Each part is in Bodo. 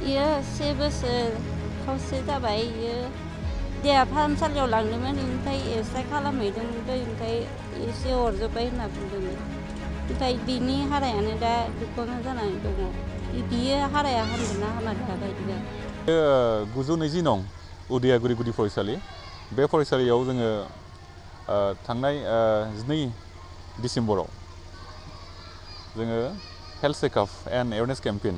इयो 1 बोसोर खावसे जाबाय इयो देहा फाहामसालियाव लांदोंमोन ओमफ्राय एक्सरे खालामहैदोंमोनबो ओमफ्राय एसे अरजोब्बाय होनना बुंदोंमोन ओमफ्राय बिनि हारायानो दा दुखुआनो जानानै दङ बियो हाराया हामगोन ना हामा दा बायदिबा 920 नं उदियागुरि गुदि फरायसालि बे फरायसालियाव जोङो थांनाय 12 डिसेम्बराव जोङो health checkup and awareness campaign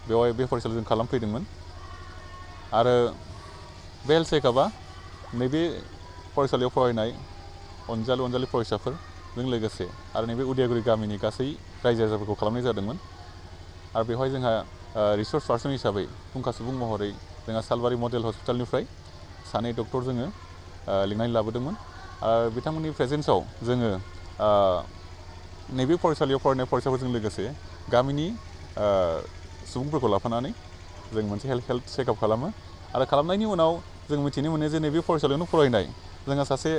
बेवहाय बे फरायसालियाव जों खालामफैदोंमोन आरो बे हेल्थ चेकआपआ नैबे फरायसालियाव फरायनाय अनजालि फरायसाफोरजों लोगोसे आरो नैबे उदियागुरि गामिनि गासै रायजो राजाफोरखौ खालामनाय जादोंमोन आरो बेवहाय जोंहा रिसर्स पार्सन हिसाबै फुंखा सुबुं महरै जोंहा सालबारि मडेल हस्पिटालनिफ्राय सानै डक्टर जोङो लिंनानै लाबोदोंमोन आरो बिथांमोननि प्रेजेन्सआव जोङो नैबे फरायसालियाव फरायनाय फरायसाफोरजों लोगोसे गामिनि सुबुंफोरखौ लाफानानै जों मोनसे हेल्थ चेकआप खालामो आरो खालामनायनि उनाव जों मिथिनो मोनो जे नैबे फरायसालियावनो फरायनाय जोंहा सासे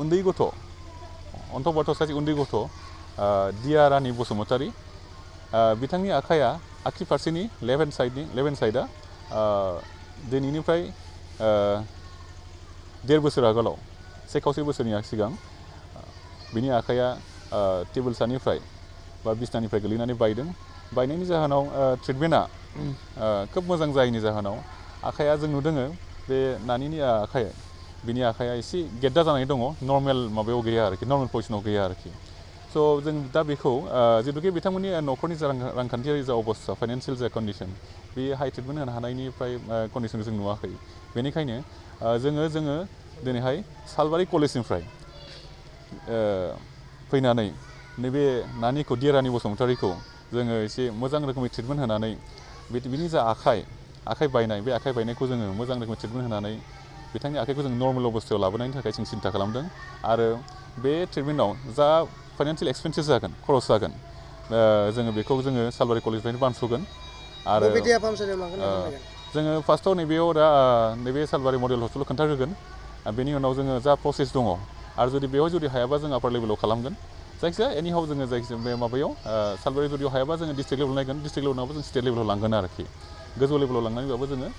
उन्दै गथ' अन्थ'बाथ' सासे उन्दै गथ' दिया रानि बसुमतारी बिथांनि आखाइया आगसि फारसेनि लेफ्ट हेन्ड साइडआ दिनैनिफ्राय 1.5 बोसोर आगोलाव 1 बोसोरनि सिगां बिनि आखाइया टेबोल सानिफ्राय बा बिसनानिफ्राय गोलैनानै बायनायनि जाहोनाव ट्रिटमेन्टआ खोब मोजां जायैनि जाहोनाव आखाइया जों नुदों बे नानिनि आखाइ बिनि आखाइया एसे गेद्दा जानानै दङ नर्मेल माबायाव गैया आरोखि नर्मेल पजिशनाव गैया आरोखि स' जों दा बेखौ जिहेतुके बिथांमोननि न'खरनि जा रांखान्थियारि जा अबस्था फाइनान्सियेल जा कन्डिसन बे हाइ ट्रिटमेन्ट होनो हानायनिफ्राय कन्डिसनखौ जों नुवाखै बेनिखायनो जोङो दिनैहाय सालबारि कलेजनिफ्राय फैनानै नैबे नानिखौ दियारानि बसुमतारीखौ जोङो एसे मोजां रोखोमै ट्रिटमेन्ट होनानै बिनि जा आखाइ बायनाय बे आखाइ बायनायखौ जोङो मोजां रोखोमै ट्रिटमेन्ट होनानै बिथांनि आखाइखौ जों नर्मेल अबस्थायाव लाबोनायनि थाखाय जों सिन्था खालामदों आरो बे ट्रिटमेन्टआव जा फाइनान्सियेल एक्सपेन्सेस जागोन खरस जागोन जोङो बेखौ जोङो सालबारि कलेजनिफ्रायनो बानस'गोन आरो जोङो फार्स्टआव नैबेयाव दा नैबे सालबारि मडेल हस्पिटालाव खोन्थाग्रोगोन बेनि उनाव जोङो जा प्रसेस दङ आरो जुदि बेवहाय जुदि हायाबा जों आपार लेभेलाव खालामगोन जायखिजाया एनिहाव जोङो जायखिजाया बे माबायाव सालबारि जुदि हायाबा जोङो डिस्ट्रिक्ट लेभेलाव नायगोन डिस्ट्रिक्ट लेभेलाव नङाबा जों स्टेट लेभेलाव लांगोन आरोखि गोजौ लेभेलाव लांनानैबाबो जोङो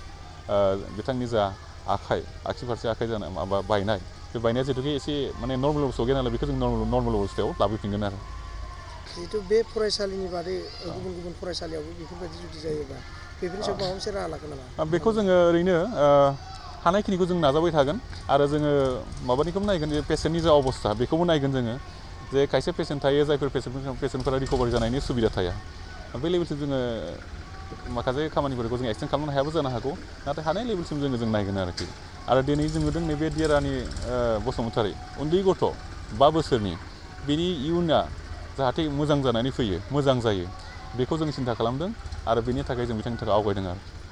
बिथांनि जा आगसि फारसे आखाइ जानाय माबा बायनाय बे बायनाया जिहेतुके एसे माने नर्मेल अबस्थायाव गैया नालाय बेखौ जों नर्मेल अबस्थायाव लाबोफिनगोन आरो जिहेतु बे फरायसालिनि बादै गुबुन फरायसालियावबो बेफोरबायदि जुदि जायोबा बेफोरनि सायाव माबा मोनसे राहा लागोन नामा बेखौ जोङो ओरैनो हानायखिनिखौ जों नाजाबाय थागोन आरो जोङो माबानिखौबो नायगोन जे पेसेन्टनि जा अबस्था बेखौबो नायगोन जोङो जे खायसे पेसेन्ट थायो जायफोर पेसेन्टफोरा रिकभारि जानायनि सुबिदा थाया बे लेभेलसिम जोङो माखासे खामानिफोरखौ जों एक्सटेन्ड खालामनो हायाबो जानो हागौ नाथाय हानाय लेभेलसिम जों नायगोन आरोखि आरो दिनै जों नुदों नैबे दियारानि बसुमतारी उन्दै गथ' 5 बोसोरनि बिनि इयुना जाहाथे मोजां जानानै फैयो मोजां जायो बेखौ जों सिन्था खालामदों आरो बेनि थाखाय जों बिथांनि थाखाय आवगायदों आरो